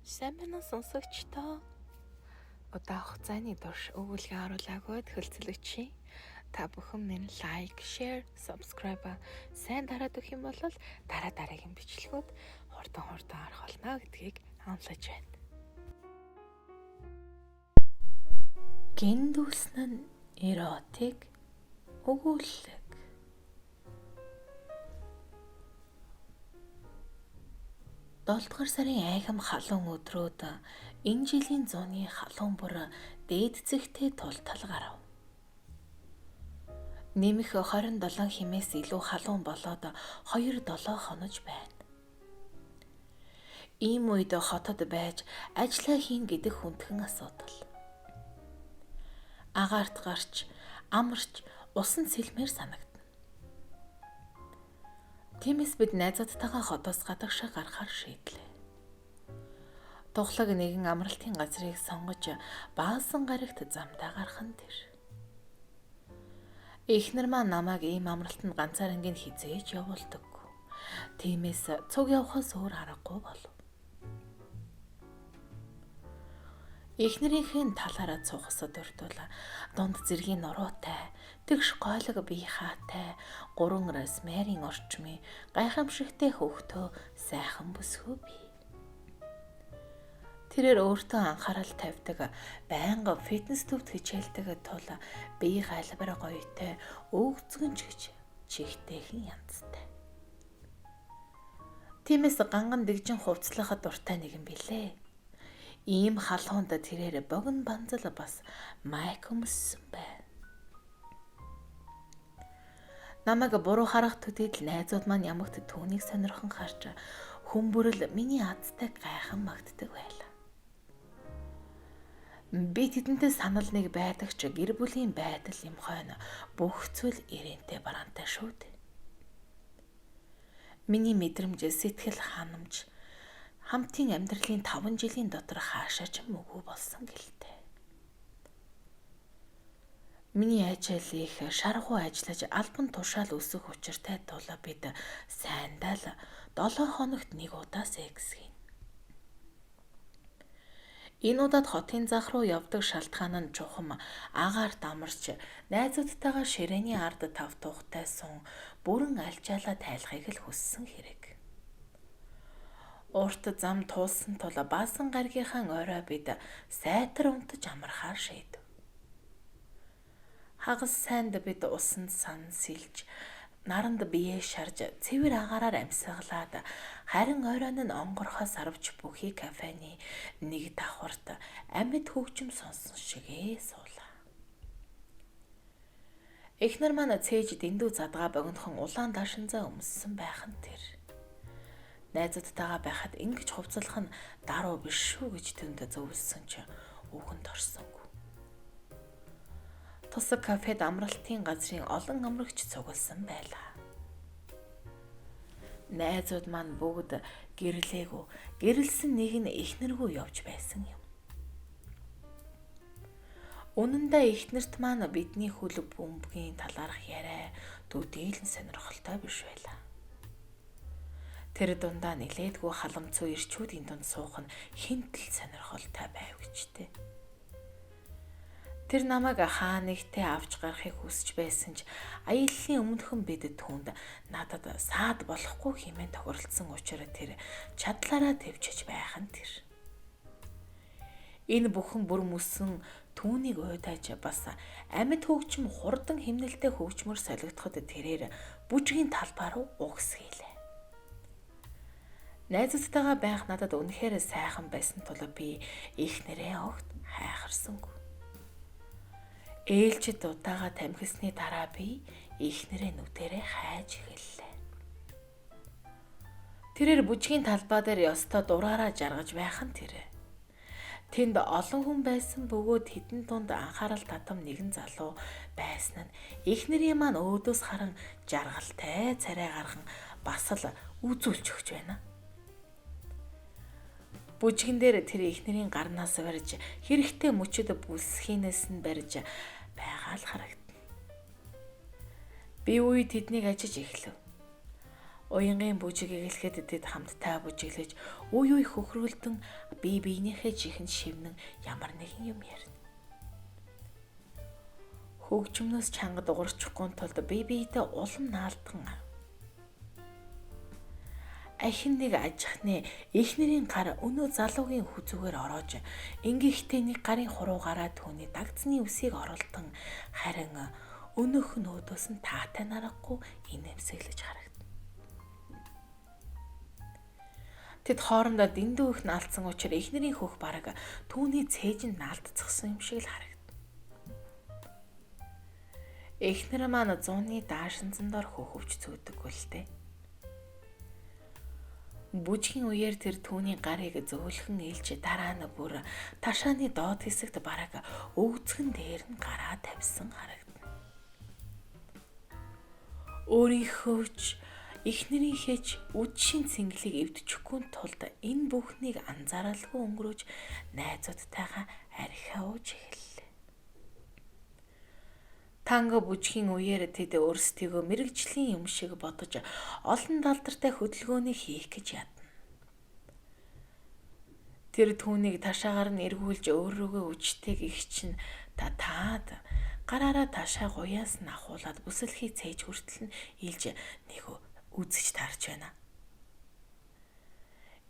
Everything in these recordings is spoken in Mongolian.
Сайн байна уу сонсогчдоо? Удаан хугацааны турш өгүүлгээ оруулаагүй хөлцөлөгчийн та бүхэн минь лайк, share, subscribe сайн дараад өгөх юм бол дараа дараагийн бичлэгүүд хурдан хурдан орох болно гэдгийг амлаж байна. Гиндүүлсэн нь эротик өгүүлэг. Долдугаар сарын айхам халуун өдрүүд энэ жилийн зуны халуун бүр дээд зэгтээ тултал гарав. Нэмэх 27 химээс илүү халуун болоод 2-7 хонож байна. Ийм үед хотод байж ажлаа хийн гэдэг хүндхэн асуудал. Агаарт гарч, амарч, усан сэлмээр санагдана. Тиймээс бид найзуудтайгаа хотоос гадагшаа гарахаар шийдлээ. Тухлаг нэгэн амралтын газрыг сонгож баасан гарагт замдаа гарах нь тэр. Эхнэр маань намайг ийм амралтанд ганцаарангийн хизээж явуулдаггүй. Тиймээс цуг явахаас өөр аргагүй болов. Эхнэрийнхээ талаараа цугсад өртөл дунд зэргийн нуруутай, тэгш гойлог бие хаатай, гурван розмарийн орчмын гайхамшигтай хөөхтөө сайхан бүсгүй бий. Тэрээр өөртөө анхаарал тавьдаг, байнга фитнес төвд хичээлдэг тул бие галбар гоётой, өвгцгэн ч гэж чихтэйхэн янзтай. Тиймээс ганган дэгжин хувцлахад дуртай нэгэн билээ. Ийм халуунд тэрээр богино банзал бас майк өмссөн байна. Намайг буруу харах төдийд найзууд маань ямагт түүнийг сонирхон харж хүмүүрэл миний азтай гайхан магтдаг байлаа. Би тэдэнтэй санал нэг байдаг ч гэр бүлийн байдал юм хойно бүх зүйл ирээнтэй бараантай шүү дээ. Миний мэдрэмж, сэтгэл ханамж хамтын амьдралын 5 жилийн дотор хаашаа ч мөгөө болсон гэлтэй. Миний ажил их шаргуу ажиллаж албан тушаал өсөх учиртай тул бид сайндаа л 7 хоногт нэг удаа секс хийнэ. Энэ удаад хотын зах руу явдаг шалтгаан нь чухам агаарт амарч найзуудтайгаа ширээний ард тав тухтай сун бүрэн альжаалаа тайлахыг л хүссэн хэрэг. Урт зам туулсан тул баасан гаргийнхаа орой бид сайтар унтаж амархаар шийдэв. Хагас сайнд бид усанд сан сэлж, наранд биеэ шарж, цэвэр агаараар амьсгалаад харин оройн нь онгорхой сарвч бүхий кафены нэг давхарт амьд хөгжим сонсон шигээ суулаа. Эхнэр маань цээж дэндүү задгаа богинохон улаан даашинзаа өмссөн байх нь тэр. Найзуудтайгаа байхад ингэж хувцалах нь даруй биш шүү гэж тэнд зөвлөсөн ч үгэнд орсонгүй. Тусаг кафед амралтын газрын олон амрагч цугласан байлаа. Найзууд маань бүгд гэрлээгүй, гэрэлсэн нэг нь эхнэргүй явж байсан юм. Үнэн дээр эхнэрт маань бидний хөл бөмбөгийн талаарх яриа төдийлөн сонирхолтой биш байлаа. Тэр дундаа нилээдгүй халамцуу ирчүүдийн дунд суух нь хинтэл сонирхолтой байв гэжтэй. Тэр намайг хаа нэгтээ авч гарахыг хүсэж байсан ч аяллаа өмнөхөн бид түүнд надад саад болохгүй хэмээн тохиролцсон учраас тэр чадлаараа тэвчиж байх нь тэр. Энэ бүхэн бүр мөсөн түүнийг уйдаж бас амьд хөгжим хурдан хэмнэлтэд хөгжмөр солигдоход тэрээр бүжгийн талбай руу угсгийлээ. Найзуудтайгаа байх надад үнэхээр сайхан байсан тул би эхнэрээ огт хайхарсангүй. Ээлжид удаага тамхисны дараа би эхнэрээ нүдэрээ хайж эхэллээ. Тэрээр бүжгийн талбай дээр ёстой дураараа жаргаж байх нь тэр. Тэнд олон хүн байсан бөгөөд хэдэн дунд анхаарал татам нэгэн залуу байсан нь эхнэрийн маань өөдөөс харан жаргалтай царай гарган бас л үзүүлж өгч байна. Бүжгэн дээр тэр эхнэрийн гарнаас барьж хэрэгтэй мөчөд бүлсхийнээс нь барьж байгаа л харагдана. Би үе тэднийг ажиж эхлэв. Уянгийн бүжиг эгэлхэд тэд хамтдаа бүжиглэж үе үе хөхрүүлдэн бие биенийхээ чихэнд шивнэн ямар нэгэн юм ярина. Хөгжмнөөс чанга дугарчихгүй тулд бие биедээ улам наалдан. Ахин нэг ажихны эхнэрийн гар өнөө залуугийн хүзүүгээр ороож ингэхдээ нэг гарын хуруугаараа түүний дагцны үсийг оролдон харин өнөөх нь өөдөөс нь таатай нарахгүй инээмсэглэж харагдана. Тэд хоорондоо дэндүү их наалдсан учраас эхнэрийн хөх бараг түүний цээжинд наалдцсан юм шиг л харагдана. Эхнэр маань зууны даашинзан дор хөхөвч цүүдэггүй л дээ. Бүжгийн үеэр тэр түүний гарыг зөөлхөн илж дараа нь бүр ташааны доод хэсэгт бараг өвцгөн дээр нь гараа тавьсан харагдана. Өөрийнхөө ч эхнэрийнхээ ч үдшийн цэнгэлийг эвдчихгүй тулд энэ бүхнийг анзааралгүй өнгөрөөж найзуудтайгаа архиа ууж эхэллээ. Танго бүжгийн үеэр тэд өөрсдийгөө мэргэжлийн юм шиг бодож олон далдартай хөдөлгөөнийг хийх гэж ядна. Тэр түүнийг ташаагаар нь эргүүлж өөрөөгөө үжтэй гих чинь татаад гараараа ташаа гуяас нь ахуулаад бүсэлхий цээж хүртэл нь илж нэг үзэж таарч байна.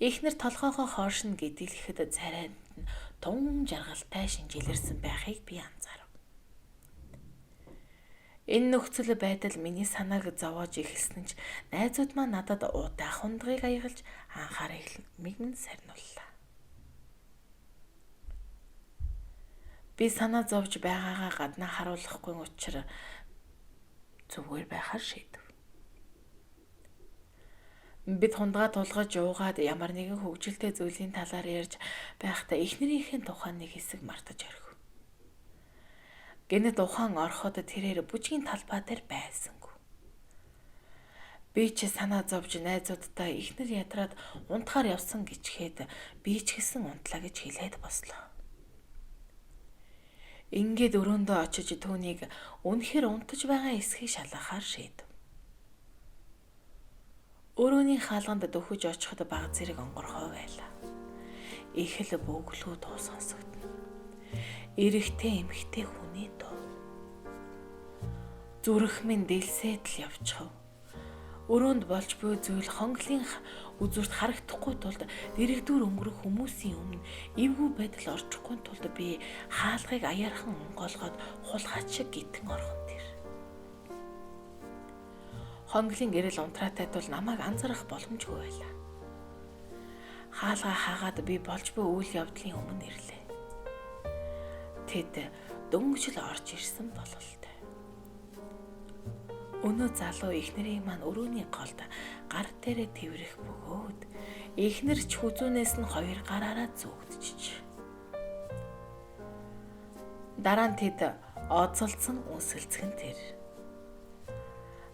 Эхнэр толгоогоо хоошно гэдэлхэхэд царайнд нь тун жаргалтай шинжилэрсэн байхыг би анзаарав. Энэ нөхцөл байдал миний санааг зовоож эхэлсэн ч найзууд маань надад уутай хундгыг аягалж анхаарал минь сарниуллаа. Би санаа зовж байгаагаа гаднаа харуулахгүй учраа зүгээр байхаар шийдэв. Бид хундгаа тулгаж уугаад ямар нэгэн хөгжилтэй зүйлийн талаар ярьж байхдаа эхнэрийнхээ тухай нэг хэсэг мартаж орхив. Гэнэт ухаан ороход тэрээр бүжгийн талбай дээр байсангүй. Би ч санаа зовж найзуудтай эхнэр ядраад унтахаар явсан гэчихэд би ч гэсэн унтлаа гэж хэлээд бослоо. Ингээд өрөөндөө очиж түүнийг үнэхээр унтаж байгаа эсхийг шалгахаар шийдэв. Өрөөний хаалганд дөхөж очиход баг зэрэг онгорхой байлаа. Их л бөглөө дуу сонсогдоно. Эрэгтэй эмэгтэй хүний дуу. Зүрх минь дэлсээд л явчихав. Өрөөнд болж буй зүйл хонглын үзүүрт харагдахгүй тулд дэрэгдүр өнгөрөх хүмүүсийн өмнө эвгүй байдал орчихгүй тулд би хаалгыг аяархан онгоолгоод хулгайч шиг гитэн орхон тэр. Хонглын гэрэл унтраатай тул намайг анзаарах боломжгүй байлаа. Хаалгаа хаагаад би болж буй үйл явдлын өмнө ирлээ. Тэд дөнгөжл орж ирсэн бололтой. Өнөө залуу эхнэрийн маань өрөөний голд гар дээрээ тэврэх бөгөөд эхнэр ч хүзүүнээс нь хоёр гараараа зүүгдчихэж. Дараа нь тэд оцолцсон үнсэлцгэн тэр.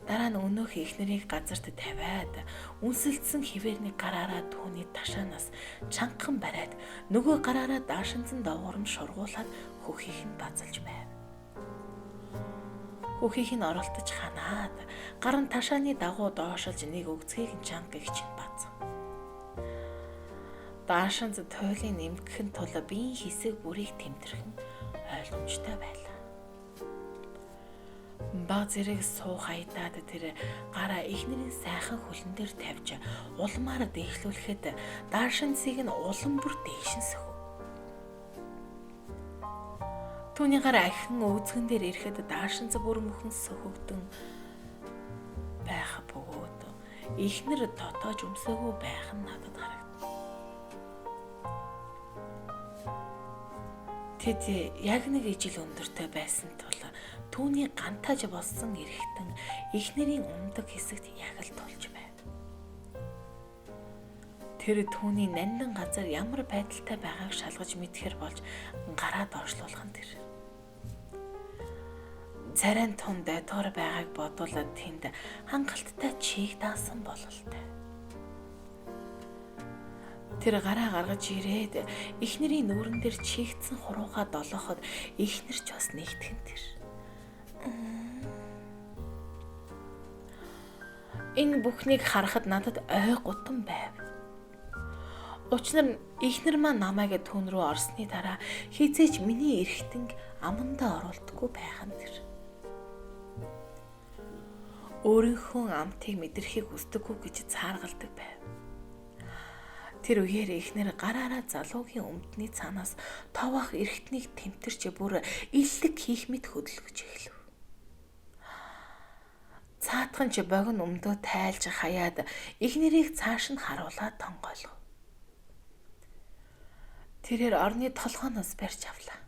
Дараа нь өнөөх эхнэрийг газарт тавиад үнсэлцсэн хിവэрний гараараа түүний ташаанаас чангахан бариад нөгөө гараараа даашинзан доогуур нь шургуулад хөхийг нь базалж байв. Хөхийг нь оролдож ханаад гар нь ташааны дагуу доошилж нэг өгцгийг нь чанга гихч нь базав. Даашинз туйлын нэмгэхэн тул биеийн хэсэг бүрийг тэмтэрхэн ойлгомжтой байлаа. Баг зэрэг суух аятаад тэр гараа эхнэрийн сайхан хөлн дээр тавьж улмаар дээшлүүлэхэд даашинзыг нь улам бүр дээш нь сөхөв. Түүний гар ахин өвзгөн дээр ирэхэд даашинз бүр мөхөн сөхөгдөн байх бөгөөд эхнэр дотоож өмсөөгүй байх нь надад харагдав. Тэд яг нэг ижил өндөртэй байсан тул түүний гантааж болсон эргэтэн эхнэрийн умдаг хэсэгт яг л тулж байв. Тэр түүний нандин газар ямар байдалтай байгааг шалгаж мэдхээр болж гараа доошлуулах нь тэр. Царайн тун дайтгор байгааг бодвол тэнд хангалттай чийг даасан бололтой. Тэр гараа гаргаж ирээд эхнэрийн нүүрэн дээр чийгдсэн хуруугаа долооход эхнэр ч бас нэгтгэн тэр. Энэ бүхнийг харахад надад ой гутан байв. Учир нь эхнэр маань намайг түүн рүү орсны дараа хизээч миний эрхтэнг амандаа оруулдаггүй байх нь тэр. Өөрийнхөө амтыг мэдрэхийг хүсдэггүй гэж цааргалдаг байв. Тэр үеэр эхнэр гараараа залуугийн өмдний цаанаас товоох эрхтнийг тэмтэрч бүр иллэг хийх мэт хөдөлгөж эхлэв. Цаатхан ч богино өмдөө тайлж хаяад эхнэрийг цааш нь харуулаад тонгойлгов. Тэрээр орны толгооноос барьж авлаа.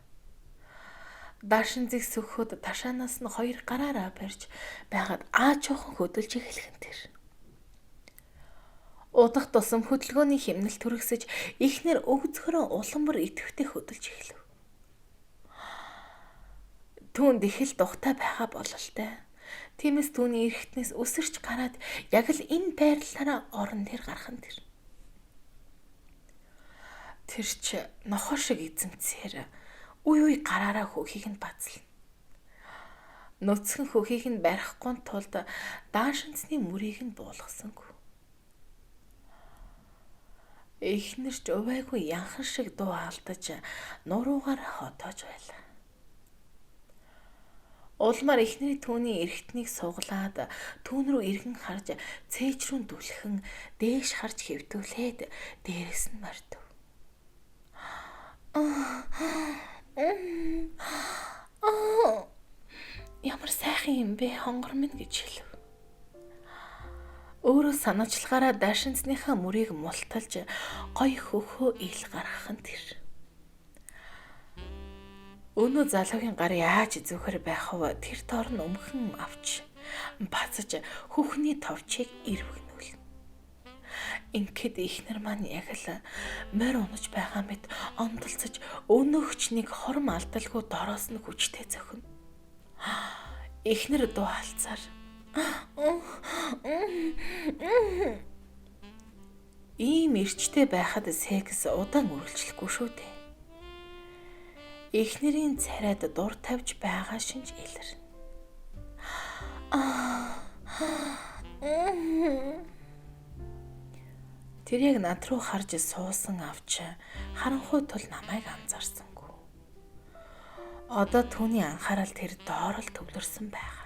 Даашинзыг сөхөхөд ташаанаас нь хоёр гараараа барьж байгаад аа чуухан хөдөлж эхлэх нь тэр. Удах тусам хөдөлгөөний хэмнэлт түргэсэж эхнэр өгзөхөрөө улам бүр идэвхтэй хөдөлж эхлэв. Түүнд их л тухтай байгаа бололтой. Тиймээс түүний эрхтнээс өсөрч гараад яг л энэ байрлалаараа орон дээр гарах нь тэр. Тэр ч нохоо шиг эзэмцээр үе үе гараараа хөхийг нь бацлна. Нүцгэн хөхийг нь барихгүй тулд даашинцны мөрийг нь буулгасангүй. Эхнэр ч увайгүй янхан шиг дуу алдаж нуруугаар хотоож байлаа. Улмаар эхний түүний эрхтнийг суглаад түүн рүү эргэн харж цээж рүү түлхэн дээш харж хэвтүүлээд дээрэс нь мордов. Ямар сайхан юм бэ хонгор минь гэж хэлв. Өөрөө санаачлагаараа даашинцныхаа мөрийг мулталж гой хөхөө ил гаргах нь тэр. Өнөө залуугийн гар яаж зөөхөр байх вэ? Тэр доор нь өмхөн авч бацаж хөхний товчийг ирвэгнүүлнэ. Ингээд эхнэр маань яг л морь унаж байгаа мэт ондолцож өнөөгч нэг хором алдалгүй дороос нь хүчтэй зөхнө. Эхнэр дуу алцаар ийм эрчтэй байхад секс удаан үргэлжлэхгүй шүү дээ. Эхнэрийн царайд дур тавьж байгаа шинж илэрнэ. Тэр яг над руу харж суусан авч харанхуй тул намайг анзаарсангүй. Одоо түүний анхаарал тэр доор л төвлөрсөн байгаа.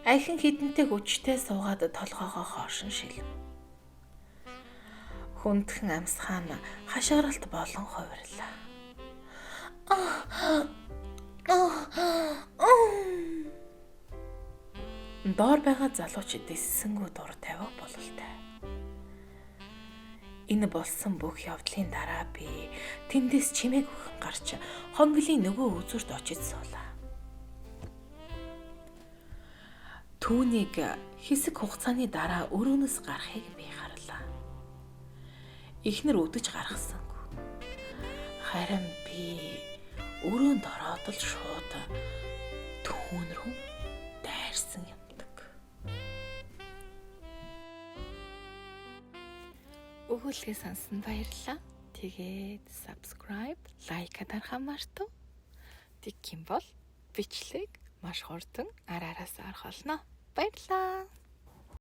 Ахин хідэнтэй хүчтэй суугаад толгоогоо хоошин шилв. Хүндхэн амьсгаан хашгиралт болон хувирлаа. Доор байгаа залууч дэссэнгүү дур тавих бололтой. Энэ болсон бүх явдлын дараа би тэндээс чимээг өхөн гарч хонглын нөгөө үзүүрт очиж суулаа. Түүнийг хэсэг хугацааны дараа өрөөнөөс гарахыг би харлаа. Эхнэр өдөж гаргасангүй. Харин би өрөөнд ороод л шууд түүн рүү дайрсан юмдаг. Өгүүлгээ сонсон баярлалаа. Тэгээд subscribe, like дарахаа мартав. Тэгэх юм бол бичлэг маш хурдан ар араас орох болно. Баярлалаа.